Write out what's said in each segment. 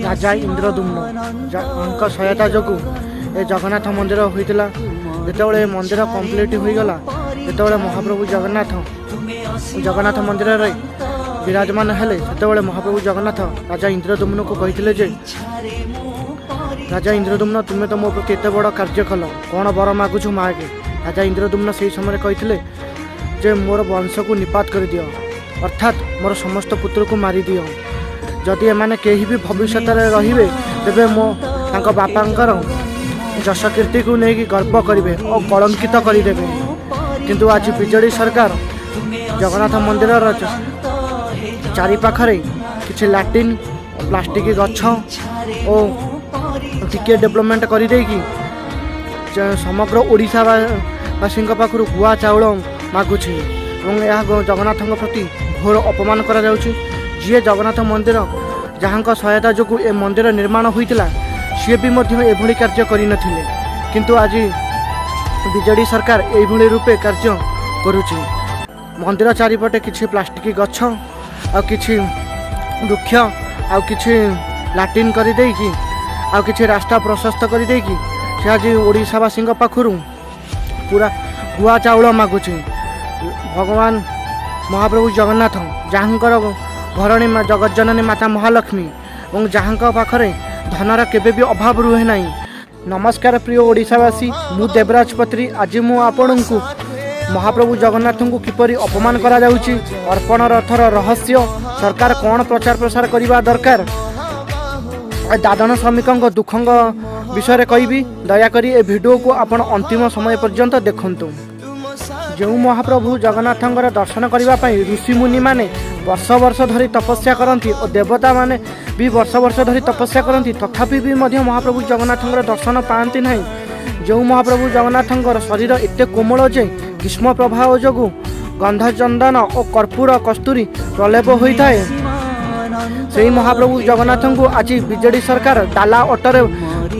ରାଜା ଇନ୍ଦ୍ରଦ୍ୟୁମ୍ନ ଙ୍କ ସହାୟତା ଯୋଗୁଁ ଏ ଜଗନ୍ନାଥ ମନ୍ଦିର ହୋଇଥିଲା। ଯେତେବେଳେ ଏ ମନ୍ଦିର କମ୍ପ୍ଲିଟ୍ ହୋଇଗଲା, ଯେତେବେଳେ ମହାପ୍ରଭୁ ଜଗନ୍ନାଥ ଜଗନ୍ନାଥ ମନ୍ଦିରରେ ବିରାଜମାନ ହେଲେ, ସେତେବେଳେ ମହାପ୍ରଭୁ ଜଗନ୍ନାଥ ରାଜା ଇନ୍ଦ୍ରଦ୍ୟୁମ୍ନକୁ କହିଥିଲେ ଯେ, ରାଜା ଇନ୍ଦ୍ରଦ୍ୟୁମ୍ନ, ତୁମେ ତ ମୋ ପ୍ରତି ଏତେ ବଡ଼ କାର୍ଯ୍ୟ କଲ, କ'ଣ ବର ମାଗୁଛୁ ମାଗେ। ରାଜା ଇନ୍ଦ୍ରଦ୍ୟୁମ୍ନ ସେହି ସମୟରେ କହିଥିଲେ ଯେ, ମୋର ବଂଶକୁ ନିପାତ କରିଦିଅ, ଅର୍ଥାତ୍ ମୋର ସମସ୍ତ ପୁତ୍ରକୁ ମାରିଦିଅ। ଯଦି ଏମାନେ କେହି ବି ଭବିଷ୍ୟତରେ ରହିବେ, ତେବେ ମୋ ତାଙ୍କ ବାପାଙ୍କର ଯଶ କୀର୍ତ୍ତିକୁ ନେଇକି ଗର୍ବ କରିବେ ଓ କଳଙ୍କିତ କରିଦେବେ। କିନ୍ତୁ ଆଜି ବିଜେଡ଼ି ସରକାର ଜଗନ୍ନାଥ ମନ୍ଦିରର ଚାରିପାଖରେ କିଛି ଲାଟିନ୍, ପ୍ଲାଷ୍ଟିକ୍ ଗଛ ଓ ଟିକିଏ ଡେଭଲପମେଣ୍ଟ କରିଦେଇକି ସମଗ୍ର ଓଡ଼ିଶାବାସୀଙ୍କ ପାଖରୁ ଗୁଆ ଚାଉଳ ମାଗୁଛି ଏବଂ ଏହା ଜଗନ୍ନାଥଙ୍କ ପ୍ରତି ଘୋର ଅପମାନ କରାଯାଉଛି। ଯିଏ ଜଗନ୍ନାଥ ମନ୍ଦିର, ଯାହାଙ୍କ ସହାୟତା ଯୋଗୁଁ ଏ ମନ୍ଦିର ନିର୍ମାଣ ହୋଇଥିଲା, ସିଏ ବି ମଧ୍ୟ ଏଭଳି କାର୍ଯ୍ୟ କରିନଥିଲେ। କିନ୍ତୁ ଆଜି ବିଜେଡ଼ି ସରକାର ଏଇଭଳି ରୂପେ କାର୍ଯ୍ୟ କରୁଛି। ମନ୍ଦିର ଚାରିପଟେ କିଛି ପ୍ଲାଷ୍ଟିକ୍ ଗଛ ଆଉ କିଛି ବୃକ୍ଷ ଆଉ କିଛି ଲାଟିନ୍ କରିଦେଇକି ଆଉ କିଛି ରାସ୍ତା ପ୍ରଶସ୍ତ କରିଦେଇକି ସେ ଆଜି ଓଡ଼ିଶାବାସୀଙ୍କ ପାଖରୁ ପୁରା ଗୁଆ ଚାଉଳ ମାଗୁଛି। ଭଗବାନ ମହାପ୍ରଭୁ ଜଗନ୍ନାଥ, ଯାହାଙ୍କର ଘରଣୀ ଜଗତଜନନୀ ମାତା ମହାଲକ୍ଷ୍ମୀ ଏବଂ ଯାହାଙ୍କ ପାଖରେ ଧନର କେବେ ବି ଅଭାବ ରୁହେ ନାହିଁ। ନମସ୍କାର ପ୍ରିୟ ଓଡ଼ିଶାବାସୀ, ମୁଁ ଦେବରାଜ ପତ୍ରୀ। ଆଜି ମୁଁ ଆପଣଙ୍କୁ ମହାପ୍ରଭୁ ଜଗନ୍ନାଥଙ୍କୁ କିପରି ଅପମାନ କରାଯାଉଛି, ଅର୍ପଣ ରଥର ରହସ୍ୟ, ସରକାର କ'ଣ ପ୍ରଚାର ପ୍ରସାର କରିବା ଦରକାର, ଦାଦନ ଶ୍ରମିକଙ୍କ ଦୁଃଖଙ୍କ ବିଷୟରେ କହିବି। ଦୟାକରି ଏ ଭିଡ଼ିଓକୁ ଆପଣ ଅନ୍ତିମ ସମୟ ପର୍ଯ୍ୟନ୍ତ ଦେଖନ୍ତୁ। ଯେଉଁ ମହାପ୍ରଭୁ ଜଗନ୍ନାଥଙ୍କର ଦର୍ଶନ କରିବା ପାଇଁ ଋଷିମୁନିମାନେ ବର୍ଷ ବର୍ଷ ଧରି ତପସ୍ୟା କରନ୍ତି ଓ ଦେବତାମାନେ ବି ବର୍ଷ ବର୍ଷ ଧରି ତପସ୍ୟା କରନ୍ତି, ତଥାପି ବି ମଧ୍ୟ ମହାପ୍ରଭୁ ଜଗନ୍ନାଥଙ୍କର ଦର୍ଶନ ପାଆନ୍ତି ନାହିଁ। ଯେଉଁ ମହାପ୍ରଭୁ ଜଗନ୍ନାଥଙ୍କର ଶରୀର ଏତେ କୋମଳ ଯେ ଗ୍ରୀଷ୍ମ ପ୍ରବାହ ଯୋଗୁଁ ଗନ୍ଧ ଚନ୍ଦନ ଓ କର୍ପୂର କସ୍ତୁରୀ ପ୍ରଲେପ ହୋଇଥାଏ, ସେହି ମହାପ୍ରଭୁ ଜଗନ୍ନାଥଙ୍କୁ ଆଜି ବିଜେଡ଼ି ସରକାର ଡାଲା ଅଟୋରେ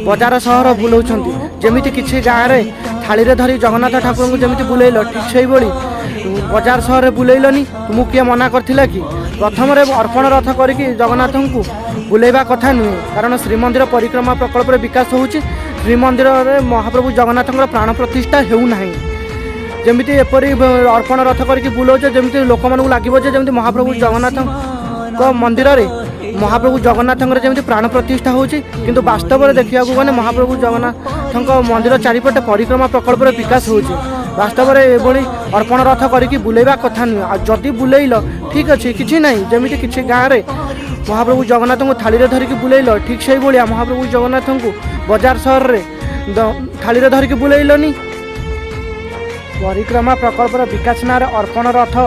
ବଜାର ସହର ବୁଲାଉଛନ୍ତି। ଯେମିତି କିଛି ଗାଁରେ ଥାଳିରେ ଧରି ଜଗନ୍ନାଥ ଠାକୁରଙ୍କୁ ଯେମିତି ବୁଲେଇଲ, ଠିକ୍ ସେଇଭଳି ବଜାର ସହରରେ ବୁଲେଇଲନି? ତୁମକୁ କିଏ ମନା କରିଥିଲା କି? ପ୍ରଥମରେ ଅର୍ପଣ ରଥ କରିକି ଜଗନ୍ନାଥଙ୍କୁ ବୁଲେଇବା କଥା ନୁହେଁ, କାରଣ ଶ୍ରୀମନ୍ଦିର ପରିକ୍ରମା ପ୍ରକଳ୍ପରେ ବିକାଶ ହେଉଛି, ଶ୍ରୀମନ୍ଦିରରେ ମହାପ୍ରଭୁ ଜଗନ୍ନାଥଙ୍କର ପ୍ରାଣ ପ୍ରତିଷ୍ଠା ହେଉନାହିଁ। ଯେମିତି ଏପରି ଅର୍ପଣ ରଥ କରିକି ବୁଲଉଛ, ଯେମିତି ଲୋକମାନଙ୍କୁ ଲାଗିବ ଯେ ଯେମିତି ମହାପ୍ରଭୁ ଜଗନ୍ନାଥଙ୍କ ମନ୍ଦିରରେ ମହାପ୍ରଭୁ ଜଗନ୍ନାଥଙ୍କର ଯେମିତି ପ୍ରାଣ ପ୍ରତିଷ୍ଠା ହେଉଛି। କିନ୍ତୁ ବାସ୍ତବରେ ଦେଖିବାକୁ ଗଲେ ମହାପ୍ରଭୁ ଜଗନ୍ନାଥଙ୍କ ମନ୍ଦିର ଚାରିପଟେ ପରିକ୍ରମା ପ୍ରକଳ୍ପର ବିକାଶ ହେଉଛି। ବାସ୍ତବରେ ଏଭଳି ଅର୍ପଣ ରଥ କରିକି ବୁଲେଇବା କଥା ନୁହେଁ। ଆଉ ଯଦି ବୁଲେଇଲ, ଠିକ୍ ଅଛି, କିଛି ନାହିଁ। ଯେମିତି କିଛି ଗାଁରେ ମହାପ୍ରଭୁ ଜଗନ୍ନାଥଙ୍କୁ ଥାଳିରେ ଧରିକି ବୁଲେଇଲ, ଠିକ୍ ସେଇଭଳିଆ ମହାପ୍ରଭୁ ଜଗନ୍ନାଥଙ୍କୁ ବଜାର ସହରରେ ଥାଳିରେ ଧରିକି ବୁଲେଇଲନି? ପରିକ୍ରମା ପ୍ରକଳ୍ପର ବିକାଶ ନାଁରେ ଅର୍ପଣ ରଥ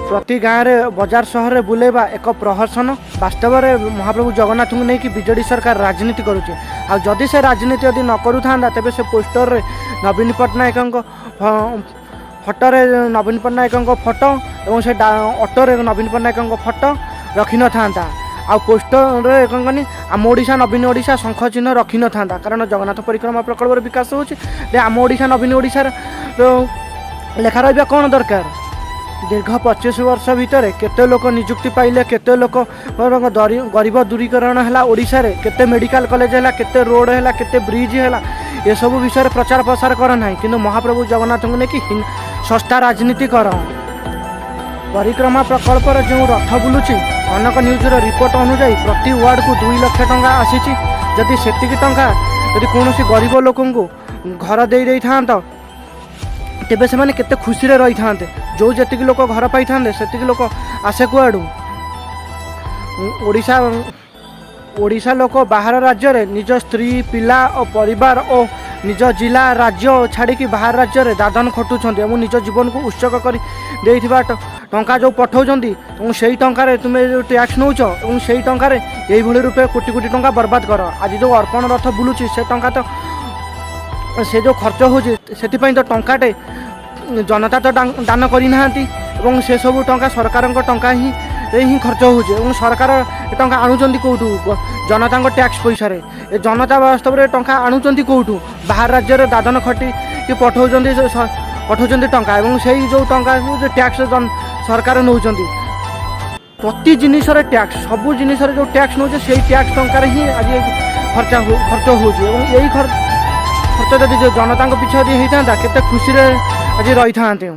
ପ୍ରତି ଗାଁରେ, ବଜାର ସହରରେ ବୁଲେଇବା ଏକ ପ୍ରହସନ। ବାସ୍ତବରେ ମହାପ୍ରଭୁ ଜଗନ୍ନାଥଙ୍କୁ ନେଇକି ବିଜେଡ଼ି ସରକାର ରାଜନୀତି କରୁଛି। ଆଉ ଯଦି ସେ ରାଜନୀତି ଯଦି ନ କରୁଥାନ୍ତା, ତେବେ ସେ ପୋଷ୍ଟରରେ ନବୀନ ପଟ୍ଟନାୟକଙ୍କ ଫଟୋରେ ନବୀନ ପଟ୍ଟନାୟକଙ୍କ ଫଟୋ ଏବଂ ସେ ଅଟୋରେ ନବୀନ ପଟ୍ଟନାୟକଙ୍କ ଫଟୋ ରଖିନଥାନ୍ତା। ଆଉ ପୋଷ୍ଟରରେ କ'ଣ କହନି, ଆମ ଓଡ଼ିଶା ନବୀନ ଓଡ଼ିଶା ଶଙ୍ଖ ଚିହ୍ନ ରଖିନଥାନ୍ତା। କାରଣ ଜଗନ୍ନାଥ ପରିକ୍ରମା ପ୍ରକଳ୍ପର ବିକାଶ ହେଉଛି ଯେ ଆମ ଓଡ଼ିଶା ନବୀନ ଓଡ଼ିଶାର ଲେଖା ରହିବା କ'ଣ ଦରକାର? ଦୀର୍ଘ 25 ବର୍ଷ ଭିତରେ କେତେ ଲୋକ ନିଯୁକ୍ତି ପାଇଲେ? କେତେ ଲୋକ ଗରିବ ଦୂରୀକରଣ ହେଲା ଓଡ଼ିଶାରେ? କେତେ ମେଡ଼ିକାଲ କଲେଜ ହେଲା? କେତେ ରୋଡ଼ ହେଲା? କେତେ ବ୍ରିଜ୍ ହେଲା? ଏସବୁ ବିଷୟରେ ପ୍ରଚାର ପ୍ରସାର କର ନାହିଁ, କିନ୍ତୁ ମହାପ୍ରଭୁ ଜଗନ୍ନାଥଙ୍କୁ ନେଇକି ଶସ୍ତା ରାଜନୀତି କର। ପରିକ୍ରମା ପ୍ରକଳ୍ପର ଯେଉଁ ରଥ ବୁଲୁଛି, କନକ ନ୍ୟୁଜ୍ର ରିପୋର୍ଟ ଅନୁଯାୟୀ ପ୍ରତି ୱାର୍ଡ଼କୁ 2 ଲକ୍ଷ ଟଙ୍କା ଆସିଛି। ଯଦି ସେତିକି ଟଙ୍କା ଯଦି କୌଣସି ଗରିବ ଲୋକଙ୍କୁ ଘର ଦେଇ ଦେଇଥାନ୍ତ, ତେବେ ସେମାନେ କେତେ ଖୁସିରେ ରହିଥାନ୍ତେ। ଯେଉଁ ଯେତିକି ଲୋକ ଘର ପାଇଥାନ୍ତେ, ସେତିକି ଲୋକ ଆସେ କୁଆଡ଼ୁ? ଓଡ଼ିଶା ଓଡ଼ିଶା ଲୋକ ବାହାର ରାଜ୍ୟରେ ନିଜ ସ୍ତ୍ରୀ, ପିଲା ଓ ପରିବାର ଓ ନିଜ ଜିଲ୍ଲା, ରାଜ୍ୟ ଛାଡ଼ିକି ବାହାର ରାଜ୍ୟରେ ଦାଦନ ଖଟୁଛନ୍ତି ଏବଂ ନିଜ ଜୀବନକୁ ଉତ୍ସର୍ଗ କରି ଦେଇଥିବା ଟଙ୍କା ଯେଉଁ ପଠାଉଛନ୍ତି ଏବଂ ସେଇ ଟଙ୍କାରେ ତୁମେ ଯେଉଁ ଟ୍ୟାକ୍ସ ନେଉଛ ଏବଂ ସେଇ ଟଙ୍କାରେ ଏଇଭଳି ରୂପେ କୋଟି କୋଟି ଟଙ୍କା ବର୍ବାଦ କର। ଆଜି ଯେଉଁ ଅର୍ପଣ ରଥ ବୁଲୁଛି, ସେ ଟଙ୍କା ତ ସେ ଯେଉଁ ଖର୍ଚ୍ଚ ହେଉଛି, ସେଥିପାଇଁ ତ ଟଙ୍କାଟେ ଜନତା ତ ଦାନ କରିନାହାନ୍ତି ଏବଂ ସେସବୁ ଟଙ୍କା ସରକାରଙ୍କ ଟଙ୍କା ହିଁ ରେ ହିଁ ଖର୍ଚ୍ଚ ହେଉଛି। ଏବଂ ସରକାର ଏ ଟଙ୍କା ଆଣୁଛନ୍ତି କେଉଁଠୁ? ଜନତାଙ୍କ ଟ୍ୟାକ୍ସ ପଇସାରେ। ଏ ଜନତା ବାସ୍ତବରେ ଟଙ୍କା ଆଣୁଛନ୍ତି କେଉଁଠୁ? ବାହାର ରାଜ୍ୟରେ ଦାଦନ ଖଟିକି ପଠାଉଛନ୍ତି, ପଠାଉଛନ୍ତି ଟଙ୍କା ଏବଂ ସେଇ ଯେଉଁ ଟଙ୍କା ଟ୍ୟାକ୍ସ ସରକାର ନେଉଛନ୍ତି। ପ୍ରତି ଜିନିଷରେ ଟ୍ୟାକ୍ସ, ସବୁ ଜିନିଷରେ ଯେଉଁ ଟ୍ୟାକ୍ସ ନେଉଛେ, ସେଇ ଟ୍ୟାକ୍ସ ଟଙ୍କାରେ ହିଁ ଆଜି ଖର୍ଚ୍ଚ ହେଉଛି। ଏବଂ ଏଇ ଖର୍ଚ୍ଚ ଯଦି ଜନତାଙ୍କ ପିଛା ଯଦି ହେଇଥାନ୍ତା, କେତେ ଖୁସିରେ ଆଜି ରହିଥାନ୍ତେ।